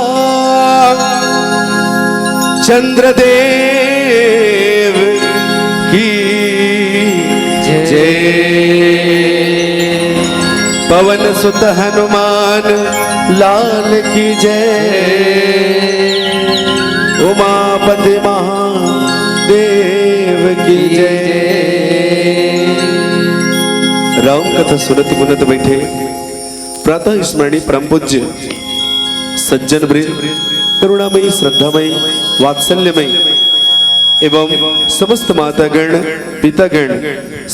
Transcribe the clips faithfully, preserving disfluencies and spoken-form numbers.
वरराम चंद्रदेव की जय। पवन सुत हनुमान लाल की जय। उमापति महादेव की जय। राम कथा सुनत मुनत बैठे प्रातः स्मरणी परम पूज्य सज्जन वृंद, करुणामयी, श्रद्धामयी, वात्सल्यमयी एवं समस्त मातागण, पितागण,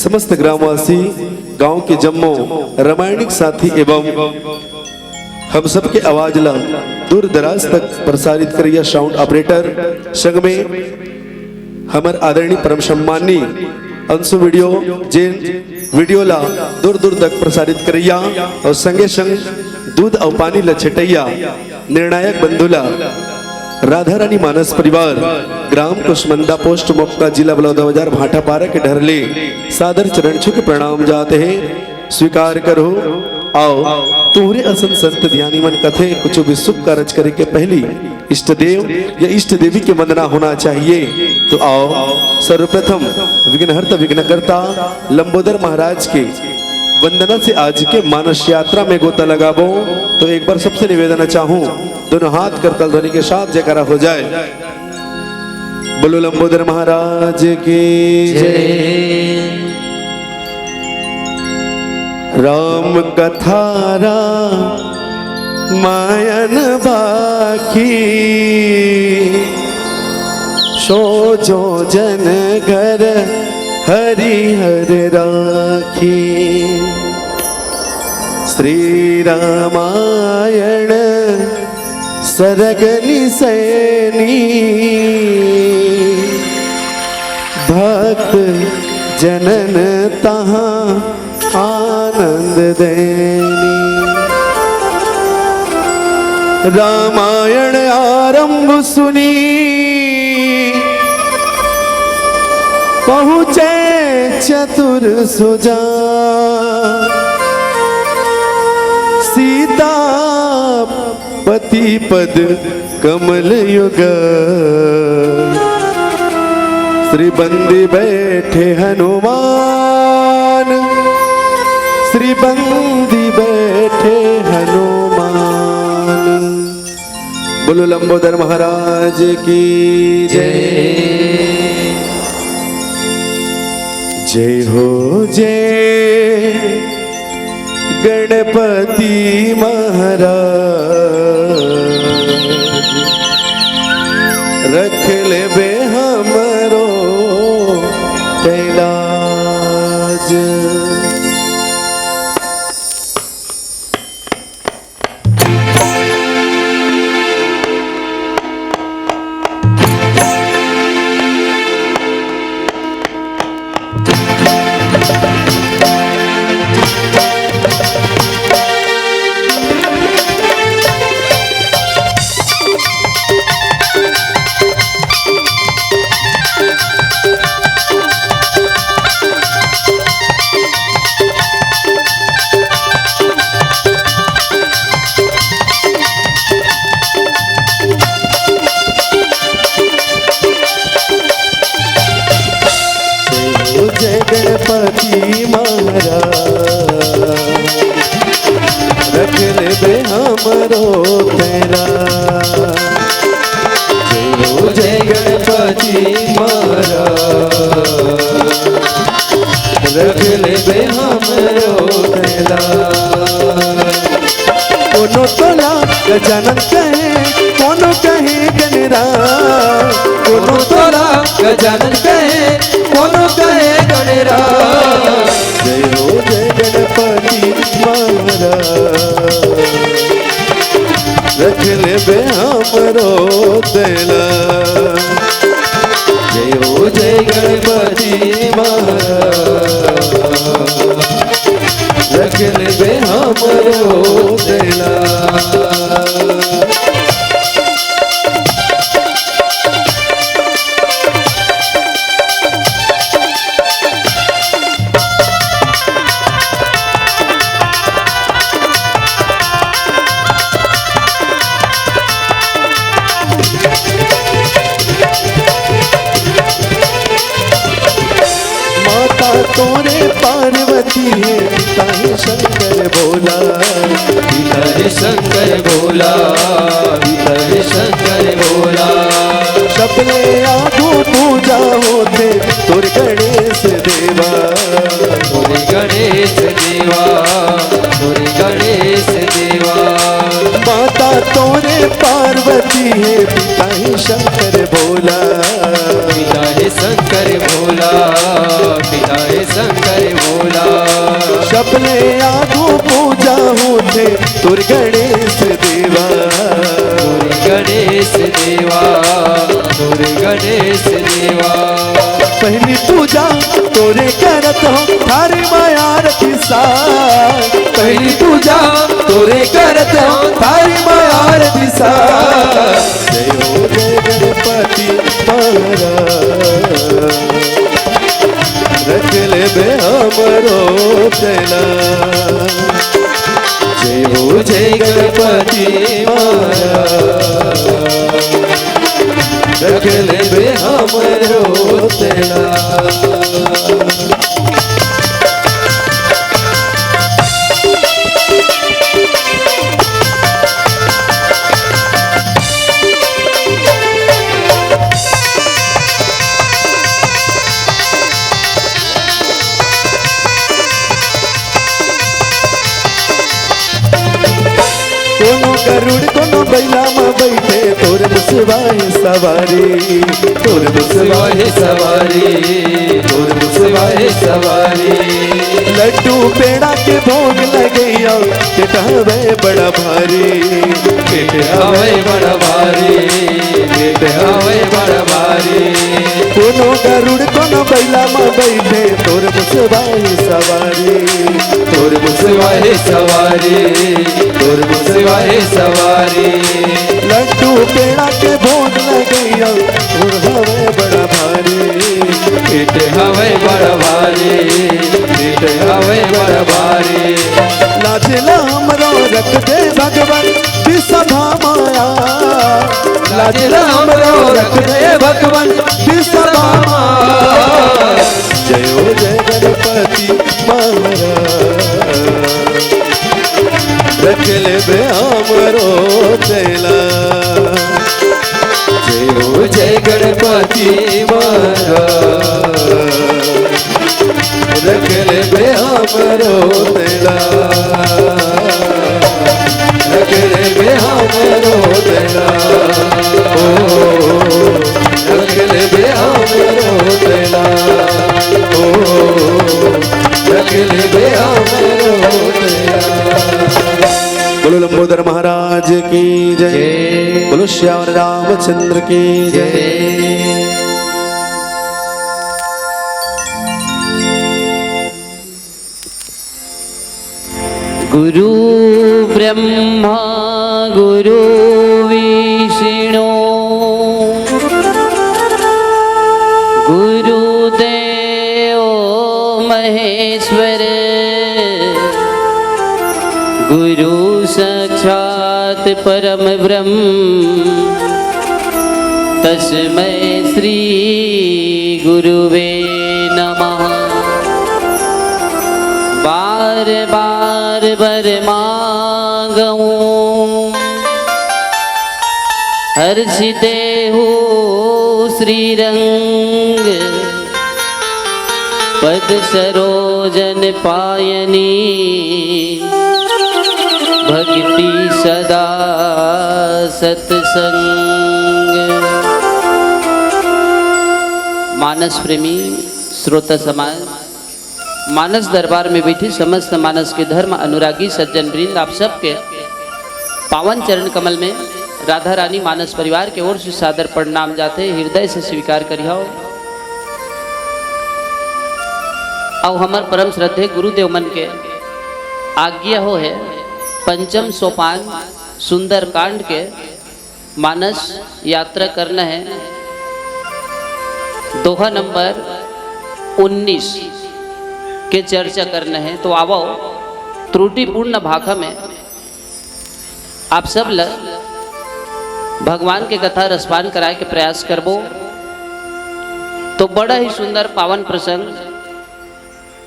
समस्त ग्रामवासी, गांव के जम्मो रामायणिक साथी एवं हम सबके आवाज ला दूर दराज तक प्रसारित करैया साउंड ऑपरेटर, संग में हमर आदरणीय परम सम्माननीय अंशु वीडियो, जेन वीडियो ला दूर दूर तक प्रसारित करैया और संगे संग दूध और पानी ला छटैया निर्णायक बंधु ला राधा रानी मानस परिवार, ग्राम कुसमंदा, पोस्ट मोक्का, जिला बलौदाबाजार, भाटापारा के डहर ले सादर चरण छू के प्रणाम जात हे। स्वीकार करहु। आओ, तुहरे असन संत ध्यानी मन कथे, कुछ भी शुभ कारज करे के पहली इष्ट देव या इष्ट देवी के वंदना होना चाहिए। तो आओ, सर्वप्रथम विघ्नहर्ता विघ्नकर्ता लंबोदर महाराज के वंदना से आज के मानस यात्रा में गोता लगाबो। तो एक बार सबसे निवेदन चाहूं, दोनों हाथ करताल ध्वनि के साथ जयकारा हो जाए। बोलो लंबोदर महाराज की जय। राम कथा रामायण बाकी, सो जो जन घर हरि हर राखी। श्री रामायण सरग निसैनी, भक्त जनन तहाँ आनंद दैनी। रामायण आरंभ सुनी, पहुँचे चतुर सुजान। सीता पति पद कमल युग, श्री बंदी बैठे हनुमान, श्री बंदी बैठे हनुमान। बोलो लंबोदर महाराज की जय। जय हो जय गणपति महाराज, रख लेबे हमर हमरो तेला। जय हो जय गणपति महाराज, रख लेबे हमरो तेला। कोनो तोला गजानन कहे, कोनो कहे गणराज, कोनो तोला गजानन कहे, कोनो कहे गणराज। जय हो जय गणपति महाराज, रख लेबे हमरो तेला। जय हो जय गणपति महाराज, रख लेबे हमरो तेला। माता तोरे पार्वती हे, पिता हे शंकर भोला। पिता हे शंकर भोला, पिता हे शंकर भोला। सबले आगू पूजा होथे तोर गणेश देवा। तोर गणेश देवा, तोर गणेश देवा। माता तोरे पार्वती हे, पिता हे शंकर भोला। पिता हे शंकर भोला, पिता हे शंकर भोला। सबले आगू पूजा होथे तोर गणेश देवा। तोर गणेश देवा, तोर गणेश देवा। पहली पूजा तोरे करत हो, थारी माया रखी सा। पहली पूजा तोरे करत हो, थारी माया रखी सा। जय हो जय गणपति महाराज, रख लेबे हमरो तेला। जय हो जय गणपति महाराज, रख लेबे हमरो तेला। कोनो गरुड़ कोनो बैला म बैठे, तोर मुसवा हे सवारी। तोर मुसवा हे सवारी, तोर मुसवा हे सवारी। लड्डू पेड़ा के भोग लगइया, पेट हवे बड़ा भारी। पेट हवे बड़ा भारी, पेट हवे बड़ा भारी। कोनो गरुड़ कोनो बैला म बैठे, तोर मुसवा हे सवारी। तोर मुसवा हे सवारी, तोर मुसवा हे सवारी। लड्डू पेड़ा के भोग लगइया, तोर हवे बड़ा भारी। पेट हवे बड़ा भारी, पेट हवे बड़ा भारी। लाज ला हमरो रख दे भगवान, बिसभा माया। लाज ला हमरो रख दे भगवान, बिसभा माया। जय हो जय गणपति महाराज, रख लेबे हमरो तेला। जय हो जय गणपति महाराज, रख लेबे हमरो तेला। रख लेबे हमरो तेला। ओ, रख लेबे हमरो तेला। ओ, रख लेबे हमरो तेला। बोलो लंबोदर महाराज की जय। जय। बोलो श्याम रामचंद्र की जय। जय। गुरु ब्रह्मा गुरु विष्णु गुरु देव महेश्वर, गुरु साक्षात परम ब्रह्म, तस्मै श्री गुरुवे नमः। बार बार बरमा गऊं। हर्षिते हो श्रीरंग पद सरोजन पायनी, भक्ति सदा सत्संग। मानस प्रेमी श्रोता समाज, मानस दरबार में बैठे समस्त मानस के धर्म अनुरागी सज्जन वृंद, आप सबके पावन चरण कमल में राधा रानी मानस परिवार के ओर से सादर प्रणाम जाथे, हृदय से स्वीकार करिहव। अउ हमर परम श्रद्धे गुरुदेव मन के आज्ञा हो है पंचम सोपान सुंदरकांड के मानस यात्रा करना है, दोहा नंबर उन्नीस के चर्चा करना है। तो आवो, त्रुटिपूर्ण भाखा में आप सब ल भगवान के कथा रसपान कराए के प्रयास करबो। तो बड़ा ही सुंदर पावन प्रसंग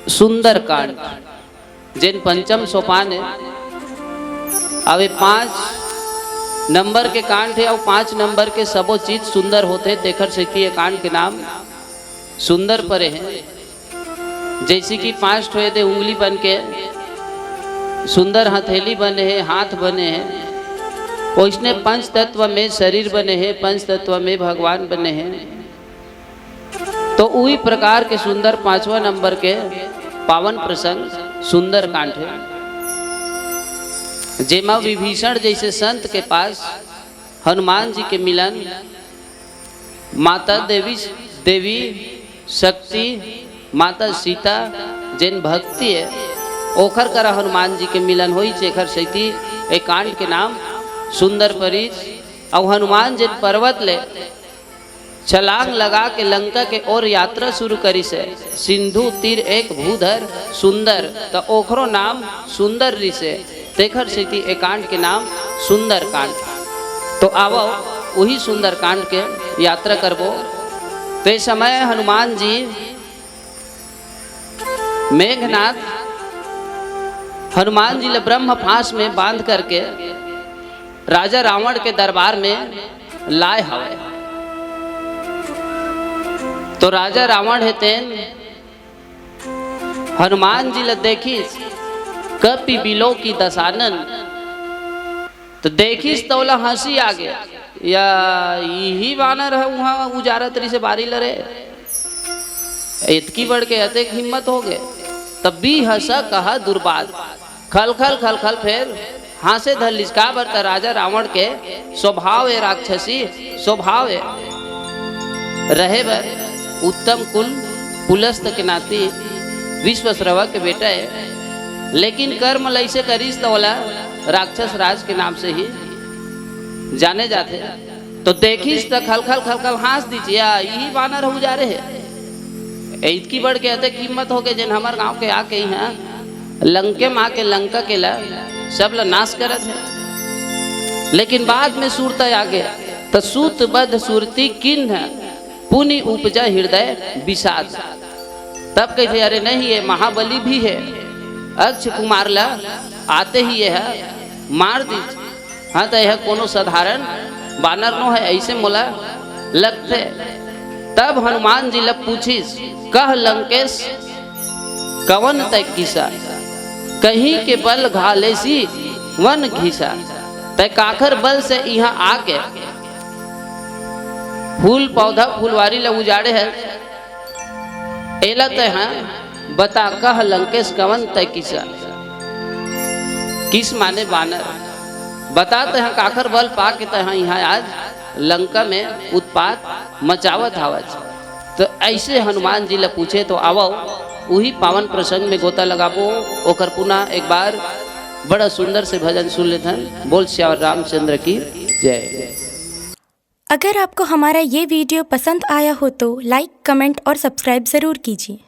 सुंदरकांड, जेन पंचम सोपान है, अब ये पाँच नंबर के कांड है और पाँच नंबर के सबो चीज सुंदर होथे, तेखर सेती ये कांड के नाम सुंदर परे है। जैसे कि पांच ठो एदे उंगली बन के सुंदर हथेली बने है, हाथ बने है, ओइसने पंच तत्व में शरीर बने है, पंच तत्व में भगवान बने हैं। तो उही प्रकार के सुंदर पांचवा नंबर के पावन प्रसंग सुंदरकांड है, जेमा विभीषण जैसे संत के पास हनुमान जी के मिलन, माता देवी, देवी शक्ति, माता सीता जेन भक्ति है, ओखर करा हनुमान जी के मिलन होई, जेखर सेती ए कांड के नाम सुंदर परिस। अउ हनुमान जेन पर्वत ले छलांग लगा के लंका के ओर यात्रा शुरू करिस है। सिंधु तीर एक भूधर सुंदर, त ओखरो नाम सुंदर रिसे, तेखर सेती ए कांड के नाम सुंदर कांड। तो आवो, उही सुंदर कांड के यात्रा करबो। ते समय हनुमान जी मेघनाथ हनुमान जी ल ब्रह्म फांस में बांध करके राजा रावण के दरबार में लाए हवय। तो राजा रावण हे तेन हनुमान जी ल देखिस, कपि बिलोकि दसानन। तो देखिस त ओला हंसी आ गे, या इही वानर ह उहाँ उजारत रिसे बारी ल रे। एतकी बड़ के अतेक हिम्मत हो गे। तब भी हंसा कहा दुर्बात, खलखल खलखल फेर हांसे धर लिस। काबर त राजा रावण के स्वभाव ए राक्षसी स्वभाव ए, रहे बर उत्तम कुल पुलस्त के नाती विश्वश्रवा के बेटा ए, लेकिन कर्म ल अइसे करिस त ओला राक्षस राज के नाम से ही जाने जाथे। तो देखिस त खलखल खलखल हांस दिस, या इही वानर ह उजारे हे। ए इतकी बड़ के अतेक हिम्मत हो गे जेन हमर गांव के आके इहाँ लंके माँ के लंका के ला सब ला नाश करत हे। लेकिन बाद में सुरता आ गे, त सूत बध सुरती किन्ह पुनि उपजा हृदय विषाद। तब कहिथे, अरे नहीं, ये महाबली भी हे, अक्ष कुमार ला आते ही ये ह मार दिस। हाँ, त यह कोनो साधारण बानर नो हे, अइसे मोला लगथे। तब हनुमान जी ल पूछिस, कह लंकेश कवन तै किसा, कहीं के बल घालेसी वन घिसा। तै काखर बल से इहाँ आके फूल पौधा फुलवारी ल उजाड़े हे, एला तैं ह बता, कह लंकेश कवन तै किसा। किस माने बानर। बता, तैं ह काखर बल पाके तैं ह इहाँ आज लंका में उत्पात मचावत हावच। तो अइसे हनुमान जी ल पूछे। तो आवो, उही पावन प्रसंग में गोता लगाबो। ओकर पुनः एक बार बड़ा सुंदर से भजन सुन लेथन। बोल सियावर रामचंद्र की जय। अगर आपको हमारा ये वीडियो पसंद आया हो तो लाइक, कमेंट और सब्सक्राइब ज़रूर कीजिए।